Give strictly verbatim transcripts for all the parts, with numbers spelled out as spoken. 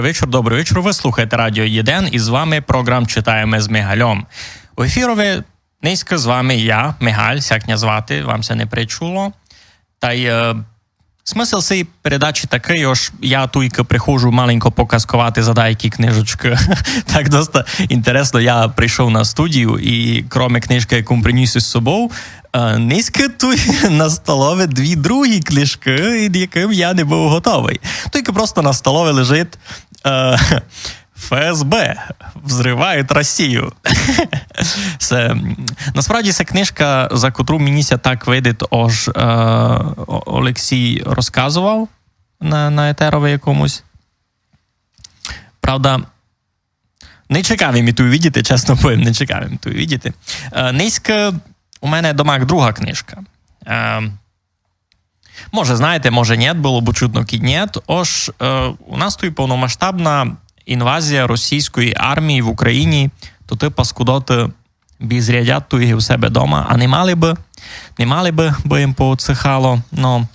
вечір, добрый вечір. Вы слухаєте Радіо Єден, і з вами програм «Читаєме з Мигальом». У ефірови нынька з вами я, Мигаль, сяк ня звати, вам ся не причуло. Тай, е, смысл сей передачі такый, ож я туйка приходжу маленько показковати за даякі книжечкы. Так доста інтересно, я прийшов на студію, і кроме книжкы, яку приніс із собов, е, нынька туй на столови дві другі книжкы, ід якым я не быв готовый. Туйка просто на столови лежить, е, «ФСБ взрывает Россию». Се, м, насправді, се книжка, за котру мені ся так видить, ож, е, О-, Олексій розказовав на, на етерови якомусь. Правда, не чекав им ту увидіти, чесно повім, не чекав им ту увидіти. Е, нынька у мене домак друга книжка. Е, може, знаєте, може, нєт, было бы чудно, кідь нєт. Ож, е, у нас туй повномасштабна інвазія російської армії в Україні, то ты паскудоты бізрядять туй у себе дома, а не мали бы, не мали бы, бы им поотсыхало. Но.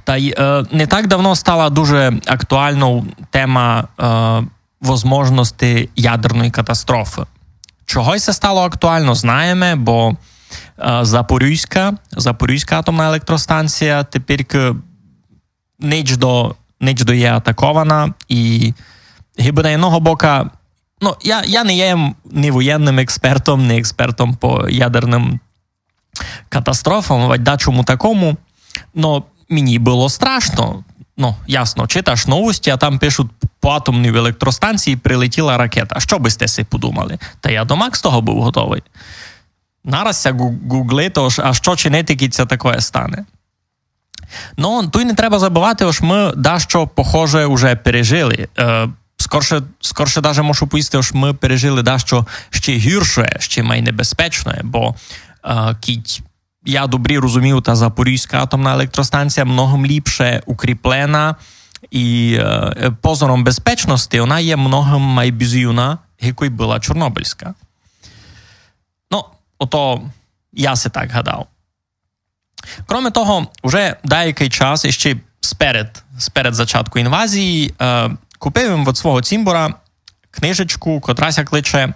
Тай, е, не так давно стала дуже актуалнов тема, е, возможности ядерної катастрофы. Чого се стало актуално, знаєме, бо, е, Запорізька, Запорізька атомна електростанція тепер к-, нич до, нич до є атакована, і гибы на єдного бока, ну, я, я не є ні воєнным експертом, ні експертом по ядерным катастрофам, вадь дачому такому, но мені было страшно. Ну, ясно, читаш новості, а там пишуть: «По атомній електростанції прилетіла ракета». Што бы сьте си подумали? Та я домак з того быв готовый. Нараз ся гу-, гуглити, ож, а што чинити, кідь ся такоє стане? Но, туй не треба забывати, ож мы дашто похоже уже пережили. Е, скорше, скорше даже можу повісти, ож мы пережили дашто ще гірше, ще май небезпечне, бо, е, кідь я добрі розумію, та Запорізька атомна електростанція многым ліпше укріплена і, е, позором безпечности она є многым май бізюна, якой была Чорнобильська. Ну, ото я си так гадав. Кроме того, уже деякый час, іщи сперед, сперед зачатку інвазії, е, купив им од свого цімбора книжечку, котра ся кличе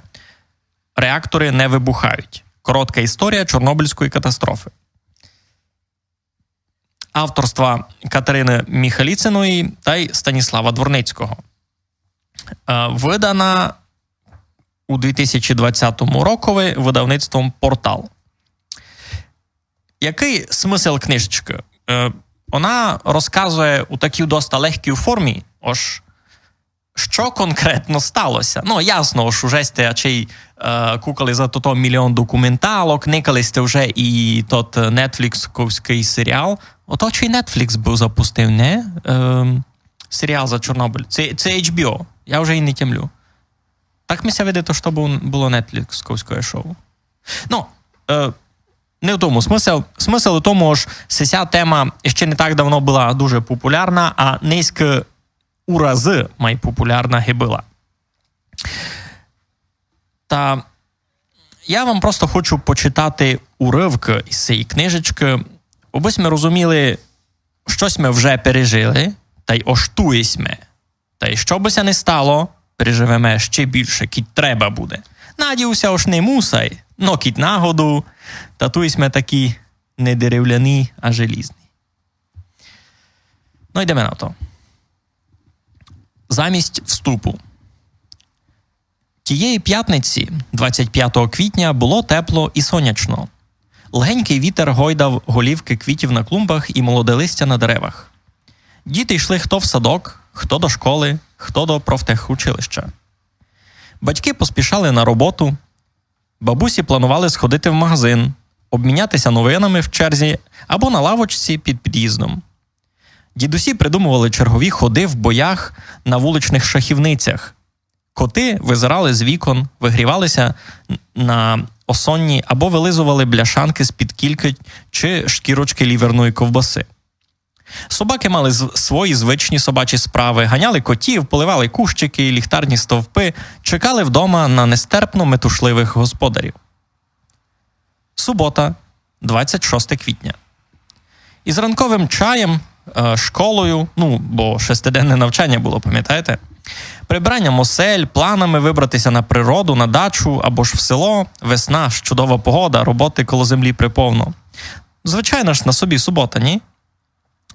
«Реактори не вибухають. Коротка історія Чорнобильської катастрофи». Авторства Катерины Міхаліциної тай Станіслава Дворницького. Е, выдана у дві тисячі двадцятому рокови выдавництвом «Портал». Якый смысл книжечкы? Е, она розказує у такій доста легкій формі, ож што конкретно стало ся. Ну, ясно, ож уже сьте ачей, е, кукали за тото мільйон документалок, никали сьте вже і тот нетфліксовськый серіал. Ото чи Netflix быв запустив, не? Ем, серіал за Чорнобиль. Се, се H B O. Я вже і не тямлю. Так ми ся видить, што бу-, было нетфліксовськоє шоу. Ну, е, не в тому смысл. Смысл у тому, ож сися тема іщи не так давно была дуже популярна, а нынька у разы май популярна ги была. Та я вам просто хочу почитати уривкы із сеї книжечкы, абы сьме розуміли, што сьме вже пережили, тай ож туй сьме. Тай што бы ся не стало, переживеме ще більше, кідь треба буде. Надію ся, ож не мусай, но кідь нагоду, та туй сьме такі не деревляні, а желізні. Ну, йдеме на то. Замість вступу. Тієї пятниці, двадцять пятого квітня, было тепло і сонячно. Легенькый вітер гойдав голівкы квітів на клумбах і молоде листя на деревах. Діти йшли хто в садок, хто до школы, хто до профтехучилища. Батьки поспішали на роботу, бабусі планували сходити в магазин, обміняти ся новинами в черзі або на лавочці під під'їздом. Дідусі придумували чергові ходы в боях на вуличных шахівницях. Коты визирали з вікон, выгрівали ся н-, на осонні або вылизували бляшанкы з-під кількы чи шкірочкы ліверної ковбасы. Собакы мали з-, свої звичні собачі справы, ганяли котів, поливали кущикы і ліхтарні стовпы, чекали вдома на нестерпно метушливых господарів. Субота, двадцять шосте квітня. Із ранковым чаєм е, школою, ну, бо шестиденне навчання було, пам'ятаєте? Прибранням осель, планами вибратися на природу, на дачу або ж в село, весна ж чудова погода, роботи коло землі приповно. Звичайно ж, на собі субота, ні?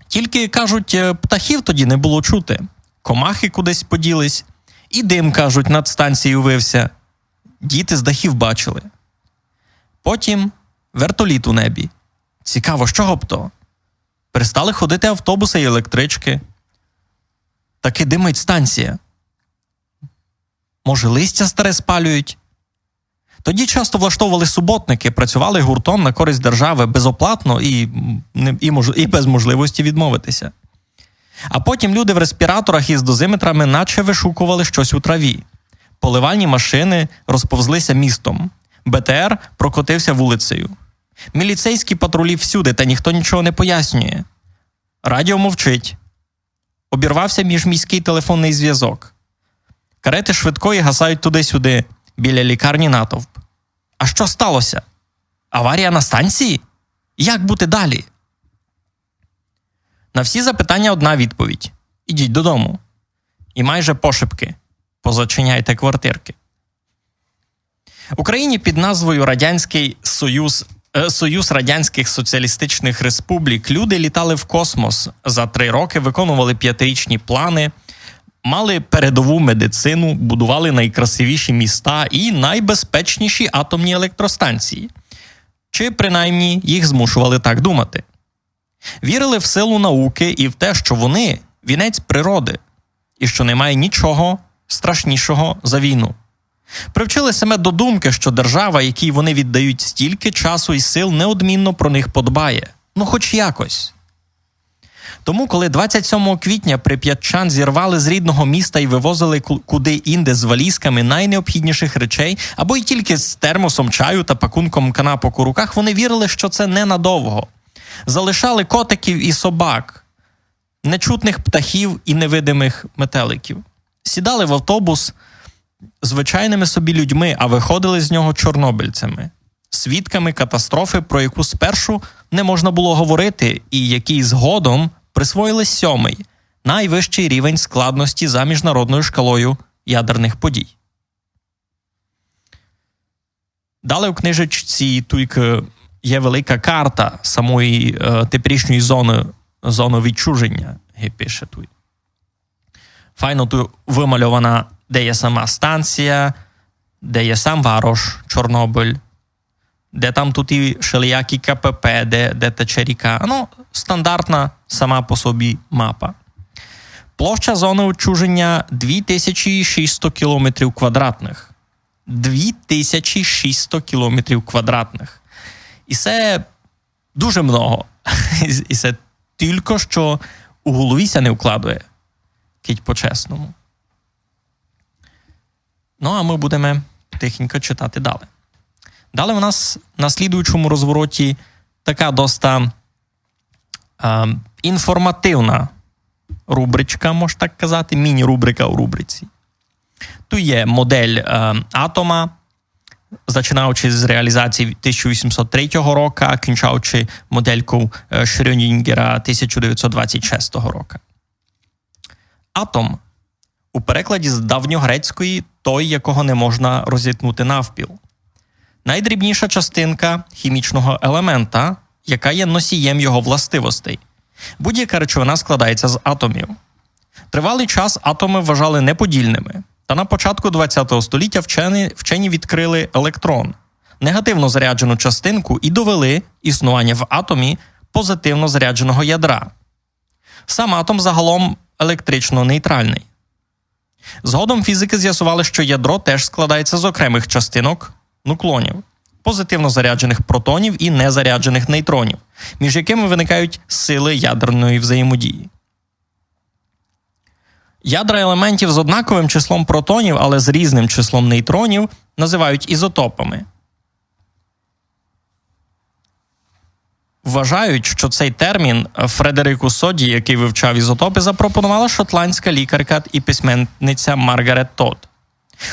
Тільки, кажуть, е, птахів тоді не було чути. Комахи кудись поділись, і дим, кажуть, над станцією вився. Діти з дахів бачили. Потім вертоліт у небі. Цікаво, з чого б то? Перестали ходити автобуси і електрички. Таки димить станція. Може, листя старе спалюють? Тоді часто влаштовували суботники, працювали гуртом на користь держави безоплатно і, м, не, і, мож, і без можливості відмовитися. А потім люди в респіраторах із дозиметрами наче вишукували щось у траві. Поливальні машини розповзлися містом. Б Т Р прокотився вулицею. Міліцейські патрулі всюди, та ніхто нічого не пояснює. Радіо мовчить. Обірвався міжміський телефонний зв'язок. Карети швидкої гасають туди-сюди, біля лікарні натовп. А що сталося? Аварія на станції? Як бути далі? На всі запитання одна відповідь: ідіть додому. І майже пошепки: позачиняйте квартирки. Україні під назвою Радянський Союз, е, Союз Радянських Соціалістичних Республік люди літали в космос, за три роки виконували п'ятирічні плани, мали передову медицину, будували найкрасивіші міста і найбезпечніші атомні електростанції. Чи принаймні їх змушували так думати. Вірили в силу науки і в те, що вони — вінець природи, і що немає нічого страшнішого за війну. Привчили себе до думки, що держава, якій вони віддають стільки часу і сил, неодмінно про них подбає. Ну, хоч якось. Тому, коли двадцять сьомого квітня прип'ятчан зірвали з рідного міста і вивозили ку-, куди-інде з валізками найнеобхідніших речей, або й тільки з термосом чаю та пакунком канапок у руках, вони вірили, що це ненадовго. Залишали котиків і собак, нечутних птахів і невидимих метеликів. Сідали в автобус звичайними собі людьми, а виходили з нього чорнобильцями, свідками катастрофи, про яку спершу не можна було говорити, і якій згодом присвоїли сьомий, найвищий рівень складності за міжнародною шкалою ядерних подій. Далі у книжечці туйк є велика карта самої, е, теперішньої зони, зони відчуження, ги пише туй. Файно туй вимальована, де є сама станція, де є сам варош Чорнобиль, де там туй і шелиякі К П П, де, де тече ріка. Ну, стандартна сама по собі мапа. Площа зони відчуження дві тисячі шістсот кілометрів квадратних. Дві тисячі шістсот кілометрів квадратних. І це дуже много. І це тілько, що у голові ся не вкладує, кидь по-чесному. Ну, а ми будеме тихенько читати далі. Далі у нас на слідуючому розвороті така доста, е, інформативна рубричка, мож так казати, міні-рубрика у рубриці. Туй є модель, е, атома, зачинаючи з реалізації тисяча вісімсот третього року, кінчаючи моделькою, е, Шрёдінгера тисяча девятсот двадцять шестого року. Атом у перекладі з давньогрецької «той, якого не можна розітнути навпіл». Найдрібніша частинка хімічного елемента, яка є носієм його властивостей. Будь-яка речовина складається з атомів. Тривалий час атоми вважали неподільними, та на початку двадцятого століття вчені, вчені відкрили електрон, негативно заряджену частинку, і довели існування в атомі позитивно зарядженого ядра. Сам атом загалом електрично нейтральний. Згодом фізики з'ясували, що ядро теж складається з окремих частинок, нуклонів, позитивно заряджених протонів і незаряджених нейтронів, між якими виникають сили ядерної взаємодії. Ядра елементів з однаковим числом протонів, але з різним числом нейтронів, називають ізотопами. Вважають, що цей термін Фредерику Соді, який вивчав ізотопи, запропонувала шотландська лікарка і письменниця Маргарет Тод.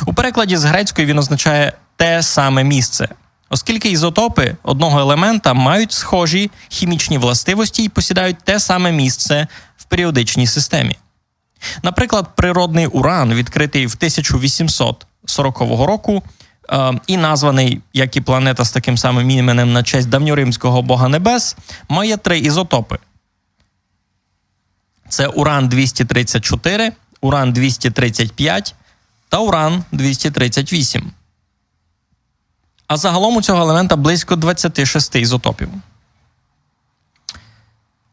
У перекладі з грецької він означає «те саме місце». оскільки ізотопи одного елемента мають схожі хімічні властивості і посідають те саме місце в періодичній системі. Наприклад, природний уран, відкритий в тисяча вісімсот сорокового року, е, і названий, як і планета з таким самим іменем, на честь давньоримського бога небес, має три ізотопи. Це уран двісті тридцять чотири, уран двісті тридцять п'ять та уран двісті тридцять вісім. А загалом у цього елемента близько двадцяти шести ізотопів.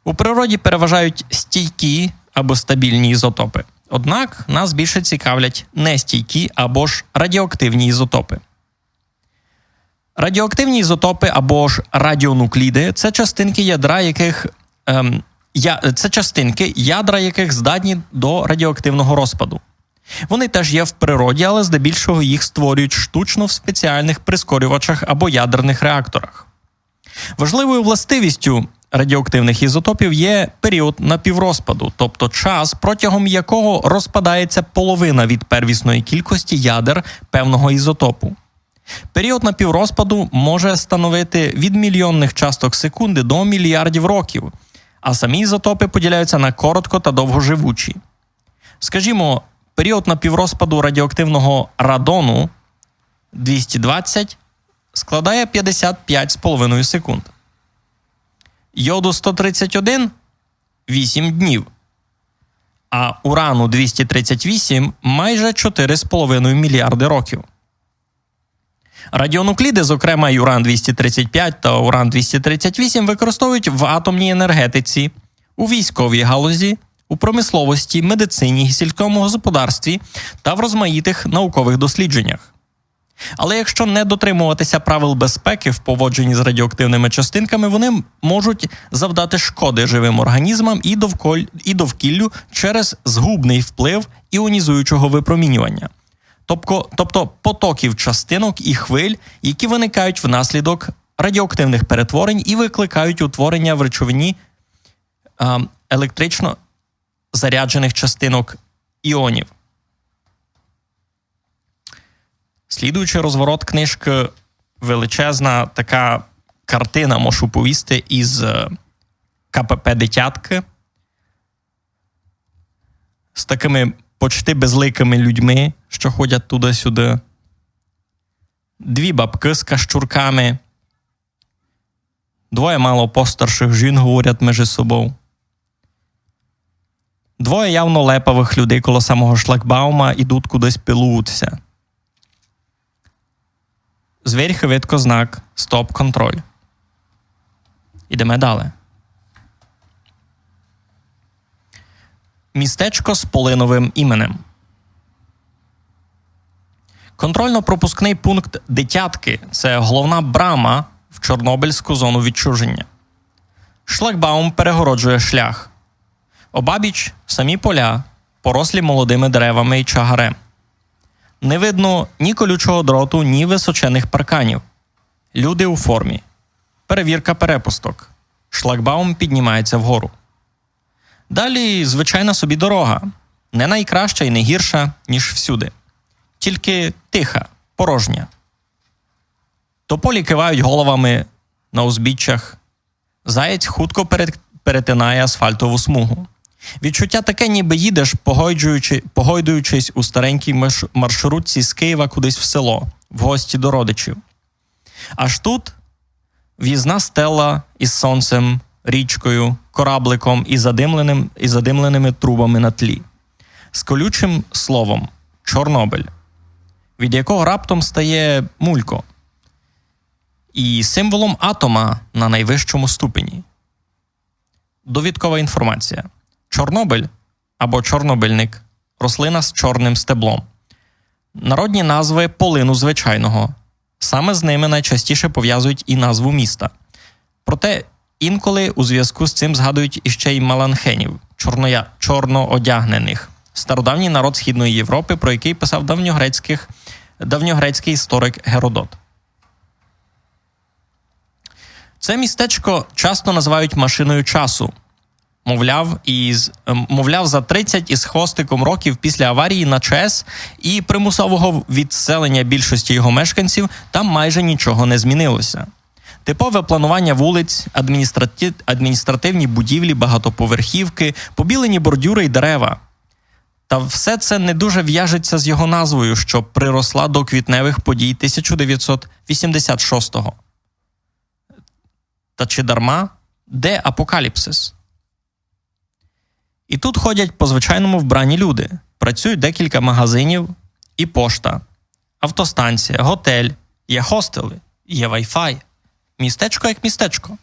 У природі переважають стійкі або стабільні ізотопи. Однак нас більше цікавлять нестійкі або ж радіоактивні ізотопи. Радіоактивні ізотопи або ж радіонукліди — це частинки ядра, яких ем, я, це частинки, ядра яких здатні до радіоактивного розпаду. Вони теж є в природі, але здебільшого їх створюють штучно в спеціальних прискорювачах або ядерних реакторах. Важливою властивістю радіоактивних ізотопів є період напіврозпаду, тобто час, протягом якого розпадається половина від первісної кількості ядер певного ізотопу. Період напіврозпаду може становити від мільйонних часток секунди до мільярдів років, а самі ізотопи поділяються на коротко та довгоживучі. Скажімо, період напіврозпаду радіоактивного радону двісті двадцять складає п'ятдесят п'ять з половиною секунд. Йоду сто тридцять один — вісім днів. А урану двісті тридцять вісім — майже чотири з половиною мільярди років. Радіонукліди, зокрема й уран двісті тридцять п'ять та уран двісті тридцять вісім, використовують в атомній енергетиці, у військовій галузі, у промисловості, медицині, сільському господарстві та в розмаїтих наукових дослідженнях. Але якщо не дотримуватися правил безпеки в поводженні з радіоактивними частинками, вони можуть завдати шкоди живим організмам і довколь-, і довкіллю через згубний вплив іонізуючого випромінювання, тобто, тобто потоків частинок і хвиль, які виникають внаслідок радіоактивних перетворень і викликають утворення в речовині, а, електрично заряджених частинок іонів. Слідуючий розворот книжки — величезна така картина, можу повісти, із, е, К П П «Дитятки», з такими почти безликими людьми, що ходять туди-сюди. Дві бабки з кащурками. Двоє мало постарших жін говорять межи собов. Двоє явно лепавых людей коло самого шлагбаума ідуть кудись, пилують ся. Зверьхи видко знак «Стоп, контроль». Ідеме далі. Містечко з полиновим іменем. Контрольно-пропускний пункт «Дитятки» — це головна брама в Чорнобильську зону відчуження. Шлагбаум перегороджує шлях. Обабіч — самі поля, порослі молодими деревами і чагарем. Не видно ні колючого дроту, ні височених парканів. Люди у формі. Перевірка перепусток. Шлагбаум піднімається вгору. Далі звичайна собі дорога. Не найкраща і не гірша, ніж всюди. Тільки тиха, порожня. Тополі кивають головами на узбіччях. Заєць хутко перет-, перетинає асфальтову смугу. Відчуття таке, ніби їдеш, погойджуючи-, погойдуючись у старенькій марш-, маршрутці з Києва кудись в село, в гості до родичів. Аж тут в'їзна стела із сонцем, річкою, корабликом і задимленим-, і задимленими трубами на тлі. З колючим словом «Чорнобиль», від якого раптом стає мулько, і символом атома на найвищому ступені. Довідкова інформація. Чорнобиль або чорнобильник — рослина з чорним стеблом. Народні назви полину звичайного. Саме з ними найчастіше пов'язують і назву міста. Проте інколи у зв'язку з цим згадують іще й маланхенів, чорноя-, чорноодягнених, стародавній народ Східної Європи, про який писав давньогрецьких, давньогрецький історик Геродот. Це містечко часто називають машиною часу. Мовляв, із, ем, мовляв, за тридцять із хвостиком років після аварії на ЧАЕС і примусового відселення більшості його мешканців там майже нічого не змінилося. Типове планування вулиць, адміністрати-, адміністративні будівлі, багатоповерхівки, побілені бордюри й дерева. Та все це не дуже в'яжеться з його назвою, що приросла до квітневих подій тисяча дев'ятсот вісімдесят шостого. Та чи дарма? Де апокаліпсис? І тут ходять по-звичайному вбрані люди. Працюють декілька магазинів і пошта, автостанція, готель, є хостели, є Wi-Fi. Містечко як містечко.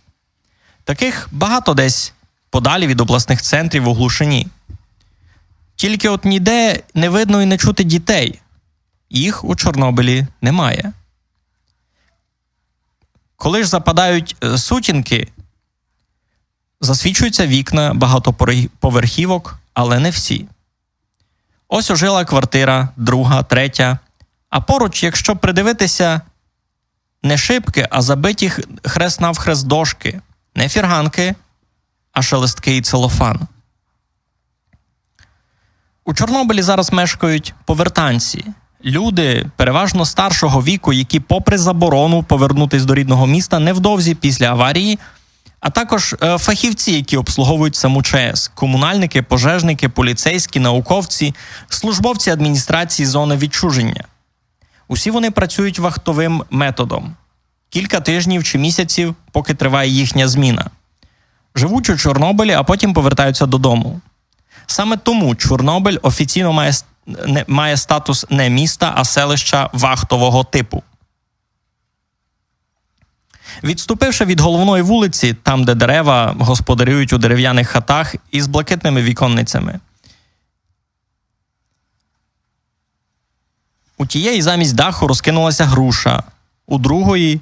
Таких багато десь подалі від обласних центрів у глушині. Тільки от ніде не видно і не чути дітей. Їх у Чорнобилі немає. Коли ж западають, е, сутінки, засвічуються вікна багатоповерхівок, але не всі. Ось ожила квартира, друга, третя. А поруч, якщо придивитися, не шибки, а забиті х-, хрест-навхрест дошки. Не фірганки, а шелесткий целофан. У Чорнобилі зараз мешкають повертанці. Люди, переважно старшого віку, які, попри заборону повернутись до рідного міста невдовзі після аварії, а також, е, фахівці, які обслуговують саму ЧАЕС, комунальники, пожежники, поліцейські, науковці, службовці адміністрації зони відчуження. Усі вони працюють вахтовим методом. Кілька тижнів чи місяців, поки триває їхня зміна. Живуть у Чорнобилі, а потім повертаються додому. Саме тому Чорнобиль офіційно має с-, не, має статус не міста, а селища вахтового типу. Відступивши від головної вулиці, там, де дерева господарюють у дерев'яних хатах із блакитними віконницями, у тієї замість даху розкинулася груша, у другої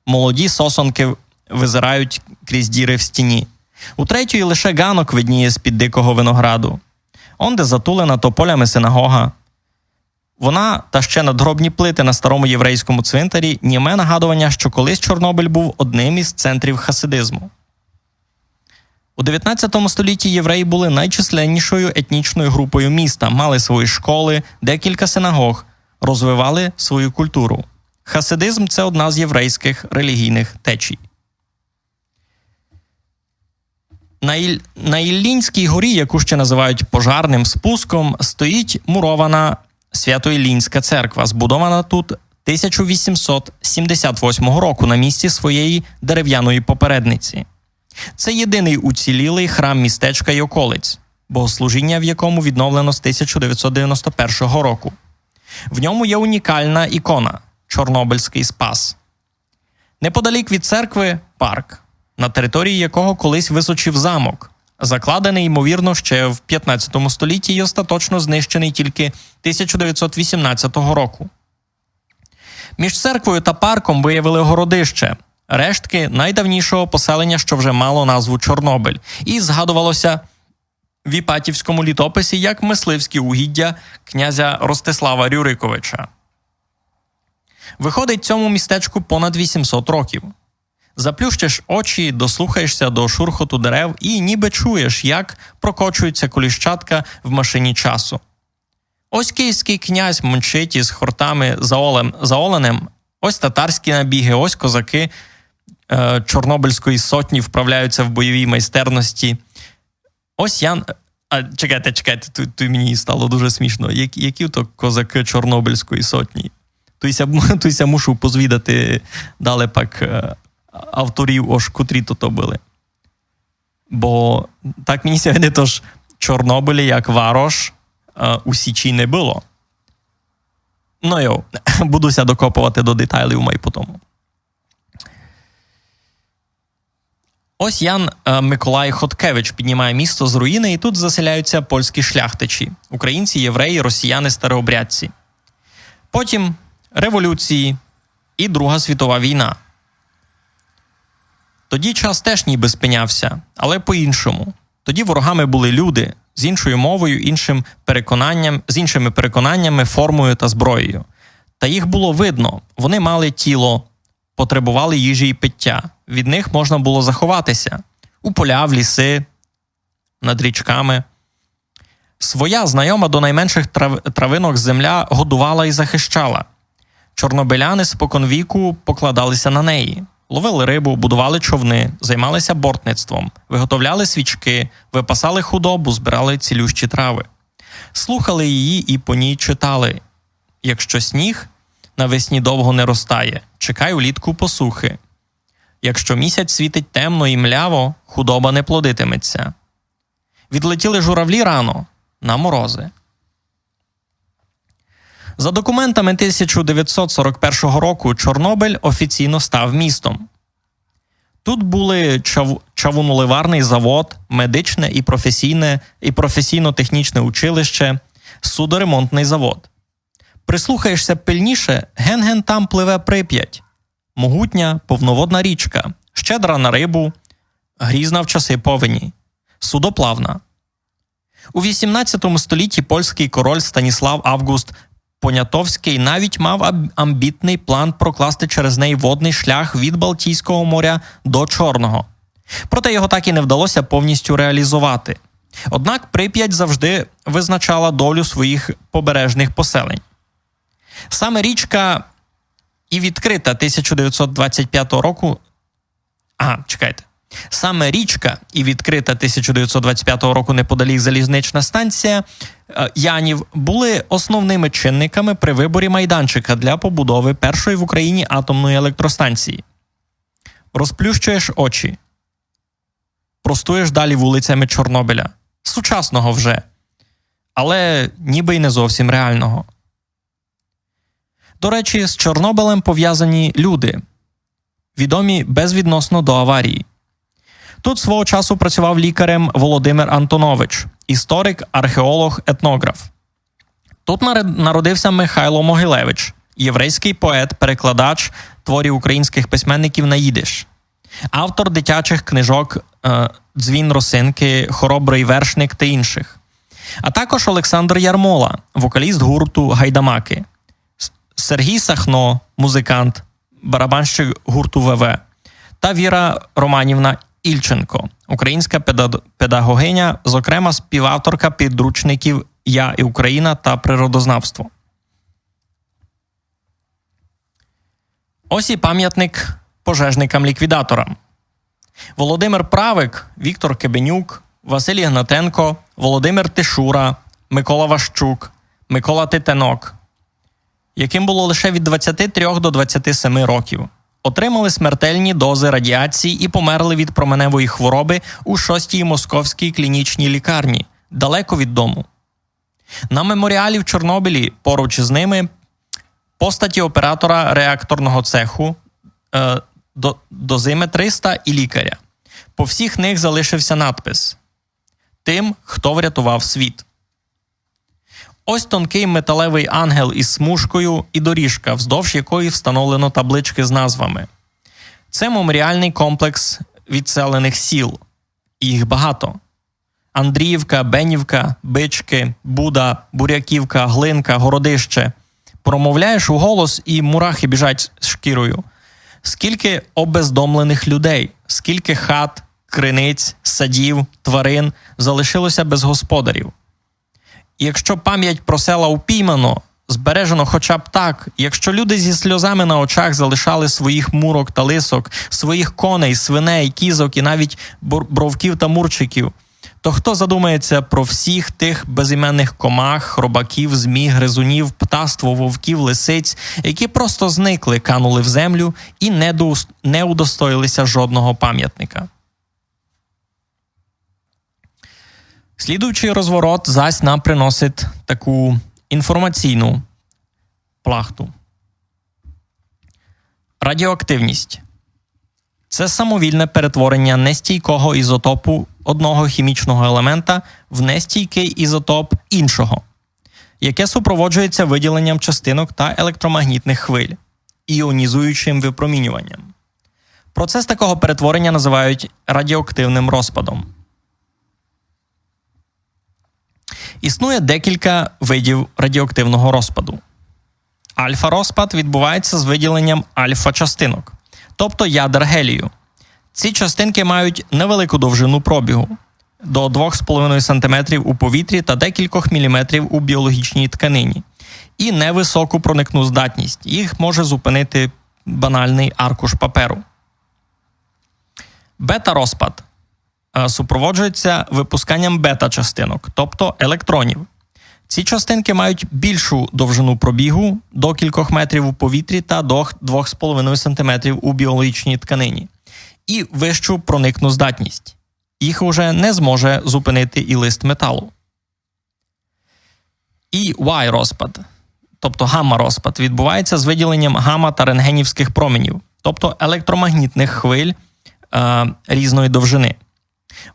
молоді сосонки визирають крізь діри в стіні. У третьої лише ґанок видніє з-під дикого винограду. Онде затулена тополями синагога. Вона та ще надгробні плити на старому єврейському цвинтарі — німе нагадування, що колись Чорнобиль був одним із центрів хасидизму. У дев'ятнадцятому столітті євреї були найчисленнішою етнічною групою міста, мали свої школи, декілька синагог, розвивали свою культуру. Хасидизм — це одна з єврейських релігійних течій. На Іль-, на Іллінській горі, яку ще називають Пожарним спуском, стоїть мурована Свято-Іллінська церква, збудована тут тисяча вісімсот сімдесят восьмого року на місці своєї дерев'яної попередниці. Це єдиний уцілілий храм містечка й околиць, богослужіння в якому відновлено з тисяча дев'ятсот дев'яносто першого року. В ньому є унікальна ікона — Чорнобильський спас. Неподалік від церкви — парк, на території якого колись височив замок, закладений, ймовірно, ще в п'ятнадцятому столітті і остаточно знищений тільки тисяча дев'ятсот вісімнадцятого року. Між церквою та парком виявили городище, рештки найдавнішого поселення, що вже мало назву Чорнобиль, і згадувалося в Іпатівському літописі як мисливські угіддя князя Ростислава Рюриковича. Виходить, цьому містечку понад вісімсот років. Заплющиш очі, дослухаєшся до шурхоту дерев і ніби чуєш, як прокочується коліщатка в машині часу. Ось київський князь мчить із хортами за олем-, за оленем, ось татарські набіги, ось козаки, е, Чорнобильської сотні вправляються в бойовій майстерності. Ось Ян-, а, чекайте, чекайте, туй, туй мені стало дуже смішно. Як-, які то козаки Чорнобильської сотні? Туй ся м-, туй ся мушу позвідати дале пак, е, авторів, ож котрі то, то были. Бо так мені ся видить, ож Чорнобиля як варош, е, у Січі не было. Ну йо, буду ся докопувати до деталів май по тому. Ось Ян, е, Миколай Хоткевич піднімає місто з руїни, і тут заселяються польські шляхтичі: українці, євреї, росіяни, старообрядці. Потім революції і Друга світова війна. Тоді час теж ніби спинявся, але по-іншому. Тоді ворогами були люди з іншою мовою, іншим переконанням, з іншими переконаннями, формою та зброєю. Та їх було видно, вони мали тіло, потребували їжі і пиття. Від них можна було заховатися у поля, в ліси, над річками. Своя, знайома до найменших трав-, травинок земля годувала і захищала. Чорнобиляни споконвіку покладалися на неї. Ловили рибу, будували човни, займалися бортництвом, виготовляли свічки, випасали худобу, збирали цілющі трави. Слухали її і по ній читали: якщо сніг навесні довго не розтає, чекай улітку посухи. Якщо місяць світить темно і мляво, худоба не плодитиметься. Відлетіли журавлі рано на морози. За документами тисяча дев'ятсот сорок першого року Чорнобиль офіційно став містом. Тут були чав-, чавуноливарний завод, медичне і професійне, і професійно-технічне училище, судоремонтний завод. Прислухаєшся пильніше, ген-ген там пливе Прип'ять. Могутня, повноводна річка, щедра на рибу, грізна в часи повені, судоплавна. У вісімнадцятому столітті польський король Станіслав Август Понятовський навіть мав аб-, амбітний план прокласти через неї водний шлях від Балтійського моря до Чорного. Проте його так і не вдалося повністю реалізувати. Однак Прип'ять завжди визначала долю своїх побережних поселень. Саме річка і відкрита тисяча дев'ятсот двадцять п'ятого року. Ага, чекайте. Саме річка і відкрита тисяча дев'ятсот двадцять п'ятого року неподалік залізнична станція, е, Янів були основними чинниками при виборі майданчика для побудови першої в Україні атомної електростанції. Розплющуєш очі. Простуєш далі вулицями Чорнобиля. Сучасного вже. Але ніби й не зовсім реального. До речі, з Чорнобилем пов'язані люди, відомі безвідносно до аварії. Тут свого часу працював лікарем Володимир Антонович, історик, археолог, етнограф. Тут наре-, народився Михайло Могилевич, єврейський поет, перекладач творів українських письменників на їдиш, автор дитячих книжок, е, «Дзвін росинки», «Хоробрий вершник» та інших. А також Олександр Ярмола, вокаліст гурту «Гайдамаки», С-, Сергій Сахно, музикант, барабанщик гурту В В, та Віра Романівна Ільченко, українська педа-, педагогиня, зокрема співавторка підручників «Я і Україна» та «Природознавство». Ось і пам'ятник пожежникам-ліквідаторам. Володимир Правик, Віктор Кебенюк, Василь Ігнатенко, Володимир Тишура, Микола Ващук, Микола Титенок, яким було лише від двадцяти трьох до двадцяти семи років, отримали смертельні дози радіації і померли від променевої хвороби у шостій московській клінічній лікарні, далеко від дому. На меморіалі в Чорнобилі поруч із ними постаті оператора реакторного цеху, е, до, дозиметриста і лікаря. По всіх них залишився надпис: «Тим, хто врятував світ». Ось тонкий металевий ангел із смужкою і доріжка, вздовж якої встановлено таблички з назвами. Це меморіальний комплекс відселених сіл. І їх багато. Андріївка, Бенівка, Бички, Буда, Буряківка, Глинка, Городище. Промовляєш уголос, і мурахи біжать шкірою. Скільки обездомлених людей, скільки хат, криниць, садів, тварин залишилося без господарів. І якщо пам'ять про села упіймано, збережено хоча б так, якщо люди зі сльозами на очах залишали своїх мурок та лисок, своїх коней, свиней, кізок і навіть бор-, бровків та мурчиків, то хто задумається про всіх тих безіменних комах, хробаків, змій, гризунів, птаство, вовків, лисиць, які просто зникли, канули в землю і не доус-, не удостоїлися жодного пам'ятника? Слідуючий розворот зась нам приносить таку інформаційну плахту. Радіоактивність. Це самовільне перетворення нестійкого ізотопу одного хімічного елемента в нестійкий ізотоп іншого, яке супроводжується виділенням частинок та електромагнітних хвиль, іонізуючим випромінюванням. Процес такого перетворення називають радіоактивним розпадом. Існує декілька видів радіоактивного розпаду. Альфа-розпад відбувається з виділенням альфа-частинок, тобто ядер гелію. Ці частинки мають невелику довжину пробігу. до двох з половиною сантиметрів у повітрі та декількох міліметрів у біологічній тканині. І невисоку проникну здатність. Їх може зупинити банальний аркуш паперу. Бета-розпад, е, супроводжується випусканням бета-частинок, тобто електронів. Ці частинки мають більшу довжину пробігу до кількох метрів у повітрі та до двох з половиною сантиметрів у біологічній тканині і вищу проникну здатність. Їх уже не зможе зупинити і лист металу. І Y-розпад, тобто гамма-розпад, відбувається з виділенням гамма та рентгенівських променів, тобто електромагнітних хвиль, е, різної довжини.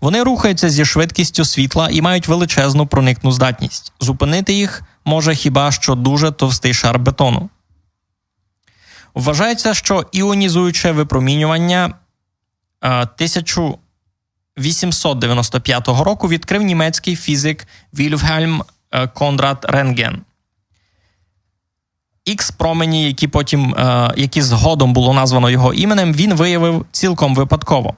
Вони рухаються зі швидкістю світла і мають величезну проникну здатність. Зупинити їх може хіба що дуже товстий шар бетону. Вважається, що іонізуюче випромінювання, е, тисяча вісімсот дев'яносто п'ятого року відкрив німецький фізик Вільгельм, е, Конрад Рентген. Ікс-промені, які потім, е, які згодом було названо його іменем, він виявив цілком випадково.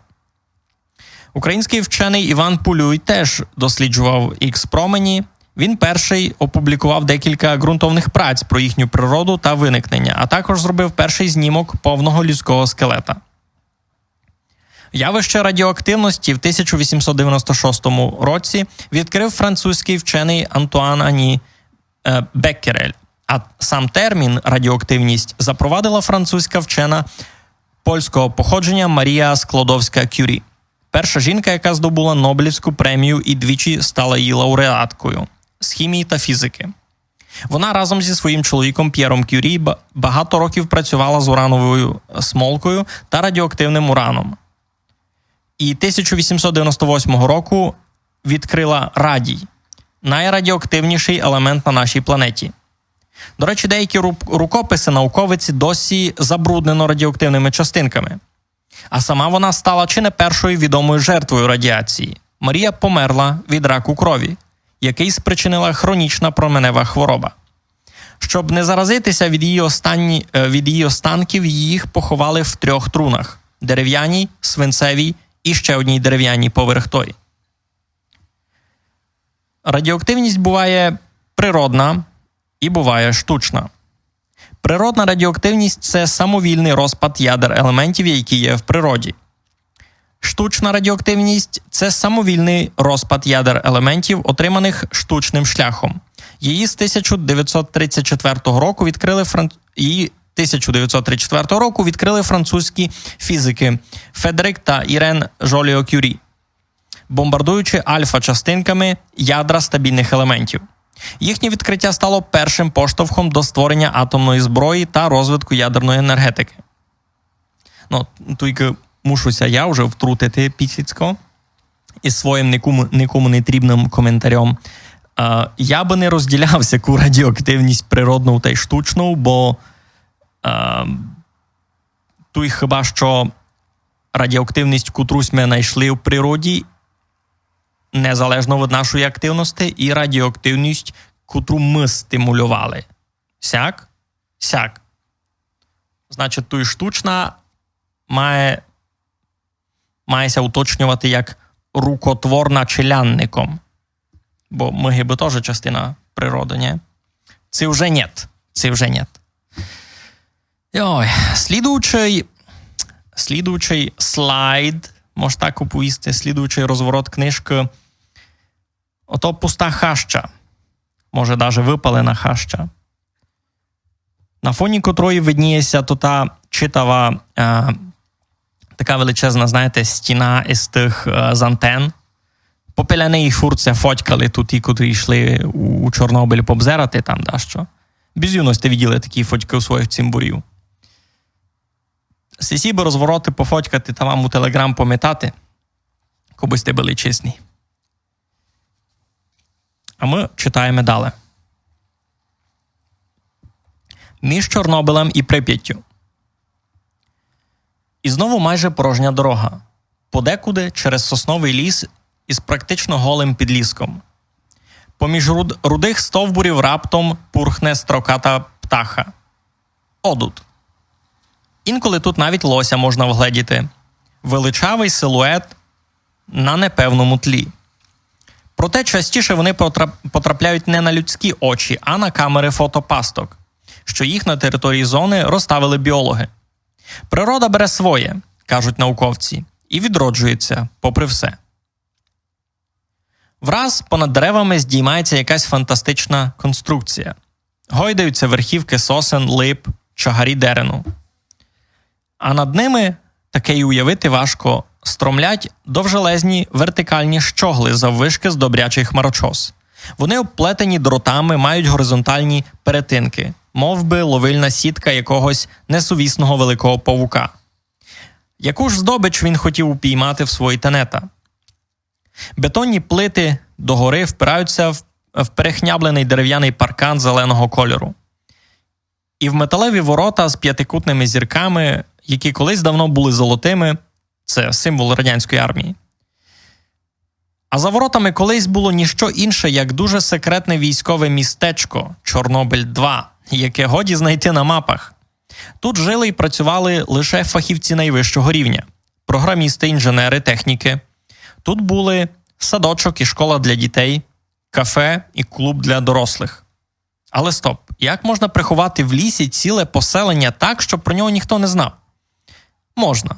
Український вчений Іван Пулюй теж досліджував ікс-промені. Він перший опублікував декілька ґрунтовних праць про їхню природу та виникнення, а також зробив перший знімок повного людського скелета. Явище радіоактивності в тисяча вісімсот дев'яносто шостому році відкрив французький вчений Антуан Ані, е, Беккерель. А сам термін радіоактивність запровадила французька вчена польського походження Марія Складовська-Кюрі, перша жінка, яка здобула Нобелівську премію і двічі стала її лауреаткою з хімії та фізики. Вона разом зі своїм чоловіком П'єром Кюрі ба-, багато років працювала з урановою смолкою та радіоактивним ураном. І тисяча вісімсот дев'яносто восьмого року відкрила радій, найрадіоактивніший елемент на нашій планеті. До речі, деякі ру-, рукописи науковиці досі забруднено радіоактивними частинками. А сама вона стала чи не першою відомою жертвою радіації. Марія померла від раку крові, який спричинила хронічна променева хвороба. Щоб не заразитися від її останні-, е, від її останків, їх поховали в трьох трунах: дерев'яній, свинцевій і ще одній дерев'яній поверх тої. Радіоактивність буває природна і буває штучна. Природна радіоактивність — це самовільний розпад ядер елементів, які є в природі. Штучна радіоактивність — це самовільний розпад ядер елементів, отриманих штучним шляхом. Її з тисяча дев'ятсот тридцять четвертого року відкрили фран-, її тисяча дев'ятсот тридцять четвертого року відкрили французькі фізики Фредерік та Ірен Жоліо-Кюрі, бомбардуючи альфа-частинками ядра стабільних елементів. Їхнє відкриття стало першим поштовхом до створення атомної зброї та розвитку ядерної енергетики. Ну, тільки мушу ся я вже втрутити пісіцько із своїм никому, никому не трібним коментарем. Е, я би не розділяв сяку радіоактивність природну та й штучну, бо, е, туй хіба що радіоактивність, котру сьме знайшли в природі, незалежно від нашої активності, і радіоактивність, котру ми стимулювали. Сяк? Сяк. Значить, туй штучна має, має ся уточнювати як рукотворна челядником. Бо ми гибы тоже частина природы, нє? Ци вже нєт. Ци вже нєт. Йой, слідуючий, слідуючий слайд, мож так оповісти, слідуючий розворот книжкы. Ото пуста хаща. Може, даже выпалена хаща. На фоні котрої видніє ся тота читава, е, така величезна, знаєте, стіна із тых, е, з антен. Попиля неї фурт ся фотькали туй ті, котрі йшли у, у Чорнобиль побзерати там дашто. Бізувно сьте виділи такі фотькы у своїх цімборів. Сесі бы розвороты пофотькати та вам у Телеґрам пометати, кобы сьте были чесні. А мы читаєме дале. Між Чорнобилем і Прип'яттю. І знову майже порожня дорога. Подекуди через сосновий ліс із практично голим підліском. Поміж руд-, рудых стовбурів раптом пурхне строката птаха. Одут. Інколи тут навіть лося можна вгледіти. Величавий силует на непевному тлі. Проте частіше вони потрап- потрапляють не на людські очі, а на камери фотопасток, що їх на території зони розставили біологи. Природа бере своє, кажуть науковці, і відроджується попри все. Враз понад деревами здіймається якась фантастична конструкція. Гойдаються верхівки сосен, лип, чагарі дерену. А над ними, таке й уявити важко, стромлять довжелезні вертикальні щогли заввишки з добрячий хмарочос. Вони обплетені дротами, мають горизонтальні перетинки, мов би ловильна сітка якогось несувісного великого павука. Яку ж здобич він хотів упіймати в свої тенета? Бетонні плити догори впираються в, в перехняблений дерев'яний паркан зеленого кольору. І в металеві ворота з п'ятикутними зірками, які колись давно були золотими, це символ радянської армії. А за воротами колись було ніщо інше, як дуже секретне військове містечко Чорнобиль два, яке годі знайти на мапах. Тут жили і працювали лише фахівці найвищого рівня: програмісти, інженери, техніки. Тут були садочок і школа для дітей, кафе і клуб для дорослих. Але стоп, як можна приховати в лісі ціле поселення так, щоб про нього ніхто не знав? Можна.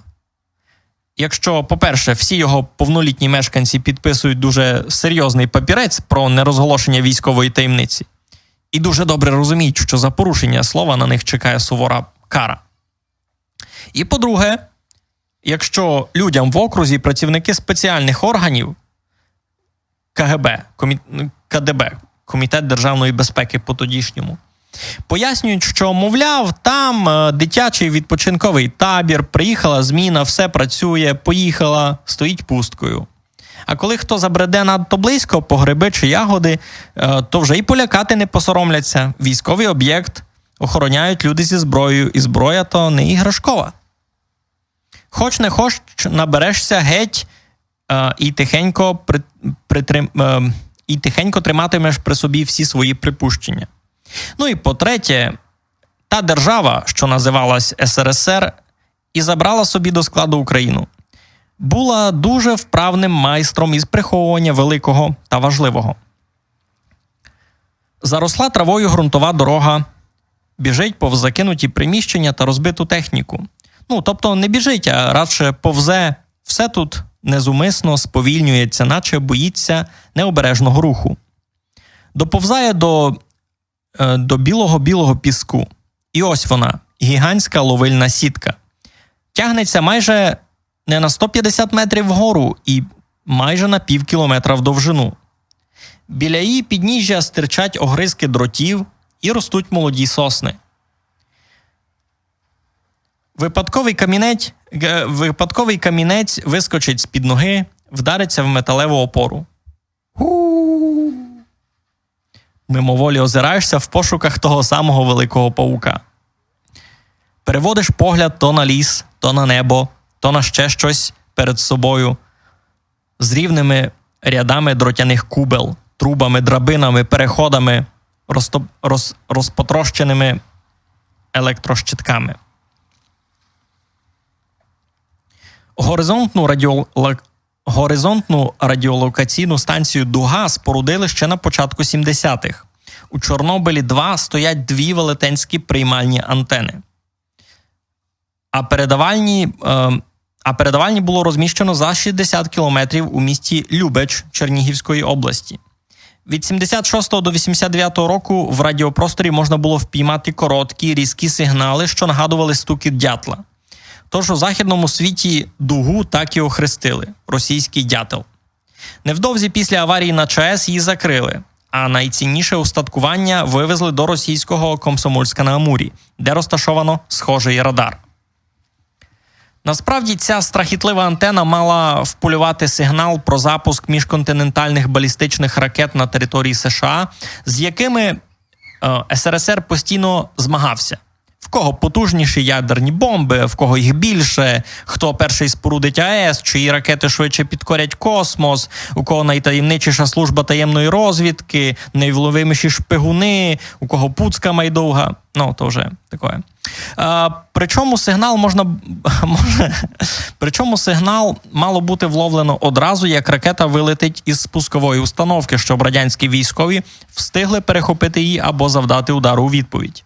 Якщо, по-перше, всі його повнолітні мешканці підписують дуже серйозний папірець про нерозголошення військової таємниці і дуже добре розуміють, що за порушення слова на них чекає сувора кара. І, по-друге, якщо людям в окрузі працівники спеціальних органів, К Г Б, комі- КДБ, Комітет державної безпеки по тодішньому, пояснюють, що, мовляв, там е, дитячий відпочинковий табір, приїхала зміна, все працює, поїхала, стоїть пусткою. А коли хто забреде надто близько по гриби чи ягоди, е, то вже й полякати не посоромляться. Військовий об'єкт охороняють люди зі зброєю, і зброя то не іграшкова. Хоч не хоч, наберешся геть е, і тихенько при, притрим, е, і тихенько триматимеш при собі всі свої припущення. Ну і по-третє, та держава, що називалась С Р С Р і забрала собі до складу Україну, була дуже вправним майстром із приховування великого та важливого. Заросла травою ґрунтова дорога, біжить повз закинуті приміщення та розбиту техніку. Ну, тобто не біжить, а радше повзе. Все тут незумисно сповільнюється, наче боїться необережного руху. Доповзає до, е, до білого-білого піску. І ось вона, гігантська ловильна сітка. Тягнеться майже не на сто п'ятдесят метрів вгору і майже на пів кілометра в довжину. Біля її підніжжя стирчать огризки дротів і ростуть молоді сосни. Випадковий камінець, е, випадковий камінець вискочить з-під ноги, вдариться в металеву опору. Мимоволі озираєшся в пошуках того самого великого павука. Переводиш погляд то на ліс, то на небо, то на ще щось перед собою. З рівними рядами дротяних кубел, трубами, драбинами, переходами, розтоп- роз- розпотрощеними електрощитками. Горизонтну радіо- Горизонтну радіолокаційну станцію «Дуга» спорудили ще на початку сімдесятих. У Чорнобилі два стоять дві велетенські приймальні антени. А передавальні, е, а передавальні було розміщено за шістдесят кілометрів у місті Любеч Чернігівської області. Від сімдесят шостого до вісімдесят дев'ятого року в радіопросторі можна було впіймати короткі, різкі сигнали, що нагадували стукіт дятла. Тож у західному світі «Дугу» так і охрестили — російський дятел. Невдовзі після аварії на Ч А С її закрили, а найцінніше устаткування вивезли до російського Комсомольська на Амурі, де розташовано схожий радар. Насправді ця страхітлива антена мала впулювати сигнал про запуск міжконтинентальних балістичних ракет на території С Ш А, з якими, е, С Р С Р постійно змагався. В кого потужніші ядерні бомбы, в кого їх більше, хто першый спорудить АЕС, чиї ракеты швидше підкорять космос, у кого найтаємничіша служба таємної розвідки, найвловиміші шпигуни, у кого пуцка майдовга. Ну, то вже такое. А, причому сигнал можна, може, причому сигнал мало бути вловлено одразу, як ракета вилетить із спускової установки, щоб радянські військові встигли перехопити її або завдати удару у відповідь.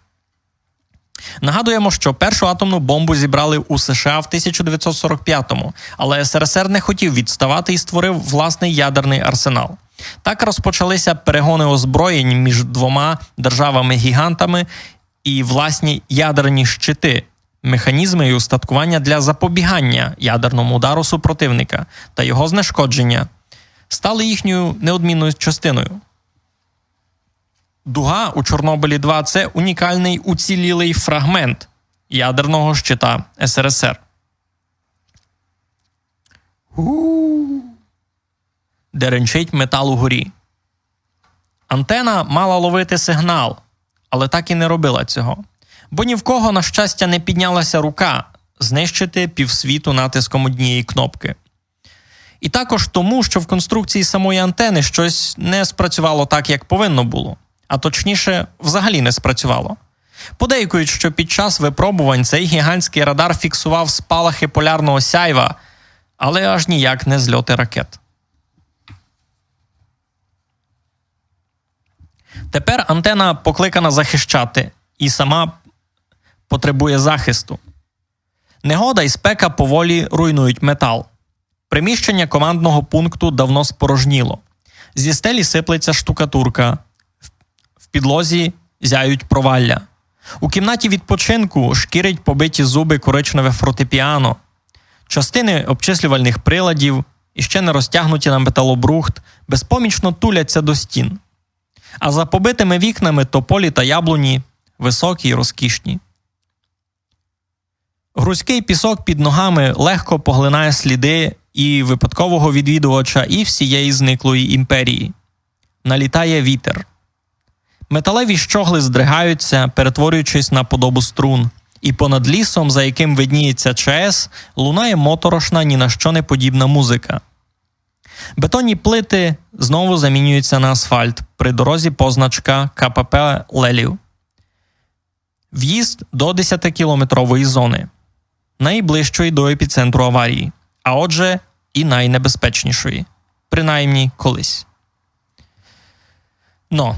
Нагадуємо, що першу атомну бомбу зібрали у США в тисяча дев'ятсот сорок п'ятому, але СРСР не хотів відставати і створив власний ядерний арсенал. Так розпочалися перегони озброєнь між двома державами-гігантами і власні ядерні щити, механізми і устаткування для запобігання ядерному удару супротивника та його знешкодження стали їхньою неодмінною частиною. Дуга у Чорнобилі два — це унікальний уцілілий фрагмент ядерного щита СРСР. Деренчить метал угорі. Антена мала ловити сигнал, але так і не робила цього. Бо ні в кого, на щастя, не піднялася рука знищити півсвіту натиском однієї кнопки. І також тому, що в конструкції самої антени щось не спрацювало так, як повинно було. А точніше, взагалі не спрацювало. Подейкують, що під час випробувань цей гігантський радар фіксував спалахи полярного сяйва, але аж ніяк не зльоти ракет. Тепер антена покликана захищати і сама потребує захисту. Негода і спека поволі руйнують метал. Приміщення командного пункту давно спорожніло. Зі стелі сиплеться штукатурка, в- в підлозі зяють провалля. У кімнаті відпочинку шкірить побиті зуби коричневе фортепіано. Частини обчислювальних приладів, іще не розтягнуті на металобрухт, безпомічно туляться до стін. А за побитими вікнами тополі та яблуні високі й розкішні. Грузький пісок під ногами легко поглинає сліди і випадкового відвідувача, і всієї зниклої імперії. Налітає вітер. Металеві щогли здригаються, перетворюючись на подобу струн. І понад лісом, за яким видніється ЧАЕС, лунає моторошна, ні на що не подібна музика. Бетонні плити знову замінюються на асфальт, при дорозі позначка КПП Лелів. В'їзд до десятикілометрової зони, найближчої до епіцентру аварії, а отже, і найнебезпечнішої, принаймні колись. Но,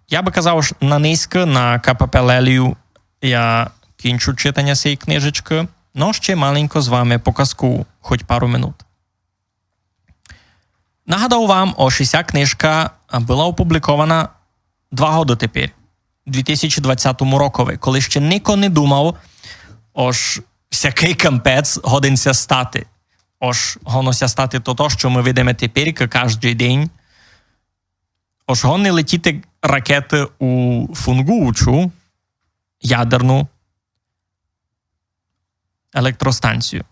я бы казав, ож на нынька на КПП Лелію я кінчу читаня сеї книжечкы, но ще маленько з вами показкую, хоть пару минут. Нагадав вам, ож ися книжка была опублікована два годы тепер, у дві тисячі двадцятому рокови, коли ще нико не думав, ож сякый кампець годен ся стати. Ож годно ся стати то, то, што мы видиме тепер каждый день. Ож годни летіти ракеты у фунґуючу ядерну електростанцію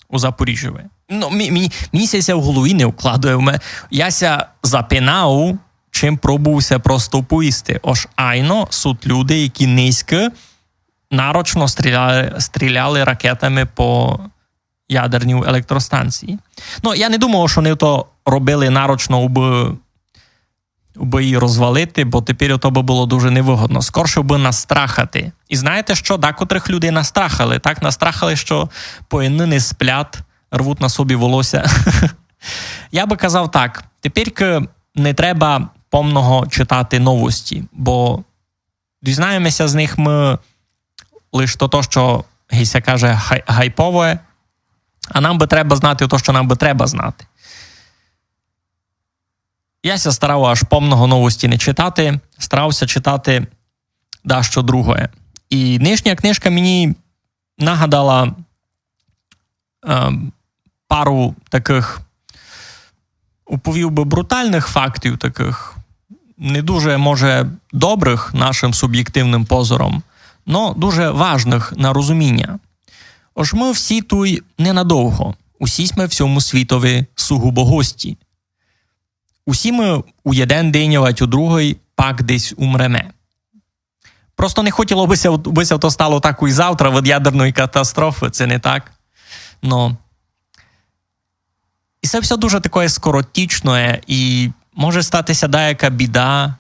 у Запоріжжю. Ну, мі, мі, мені ся ся в голові не вкладує. Ме- Я ся запинав, чим пробував ся просто повісти. Ож айно суть люди, які нынька нарочно стріляли, стріляли ракетами по ядерній електростанції. Ну, я не думав, што они то робили нарочно, убы, убы її розвалити, бо тепер то бы было дуже невыгодно. Скорше бы настрахати. І знаєте што? Декотрых людей настрахали. Так настрахали, што поєдні не сплять, рвуть на собі волосся. Я бы казав так. Тепер не треба помного читати новості, бо дізнаєме ся з них мы лиш то, то, што ги ся каже, гай-, гайпове, а нам бы треба знати то, што нам бы треба знати. Я ся старав аж помного новості не читати, старав ся читати дашто другоє. І нынішня книжка мені нагадала, ем, пару такых, уповів бы, брутальных фактів, такых не дуже, може, добрых нашым субєктивным позором, но дуже важных на розуміня. Ож мы всі туй ненадовго, усі сьме в сьому світови сугубо гості. Усі мы у єден день, авадь у другый, пак десь умреме. Просто не хотіло бы ся, бы ся то стало так і завтра від ядерної катастрофы, се не так. Но. І се всьо дуже такоє скоротічноє, і може стати ся даяка біда.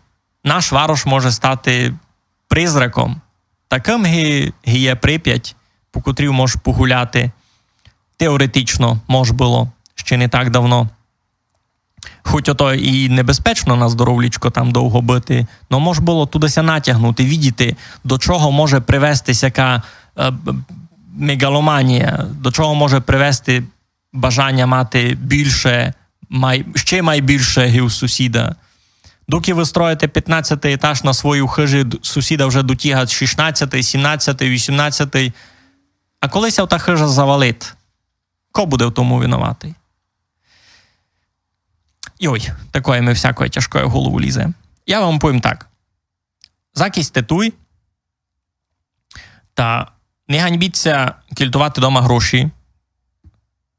Наш варош може стати призраком. Такым ги, ги є Припять, по котрій мож погуляти. Теоретично мож было, ще не так давно. Хоть ото і небезпечно на здоровлічко там довго быти, но мож было туды ся натягнути, видіти, до чого може привести сяка е, б- мегаломанія, до чого може привести бажаня мати більше, май, ще май більше ги у сусіда. Доки вы строїте пятнадцятый етаж на своїй хыжі, д- сусіда вже дотягать шістнадцятый, сімнадцятый, вісімнадцятый. А коли ся та хыжа завалить, ко буде в тому виноватый? Йой, такоє ми всякоє тяжкоє в голову лізе. Я вам повім так. Закись сьте туй, та не ганьбіть ся кільтовати дома гроші,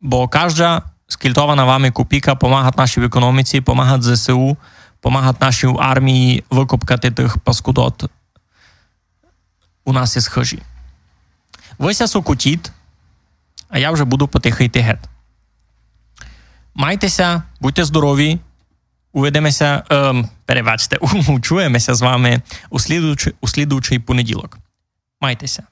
бо кажда скільтована вами копійка помагать нашій економіці, помагать З С У, помагать нашій армії выкопкати тых паскудот у нас из хыжі. Вы ся сокотіть, а я вже буду потихы йти гет. Майте ся, будьте здорові, увидиме ся, ем, перебачте, учуєме ся з вами у слідуючий, у слідуючий понеділок. Майте ся.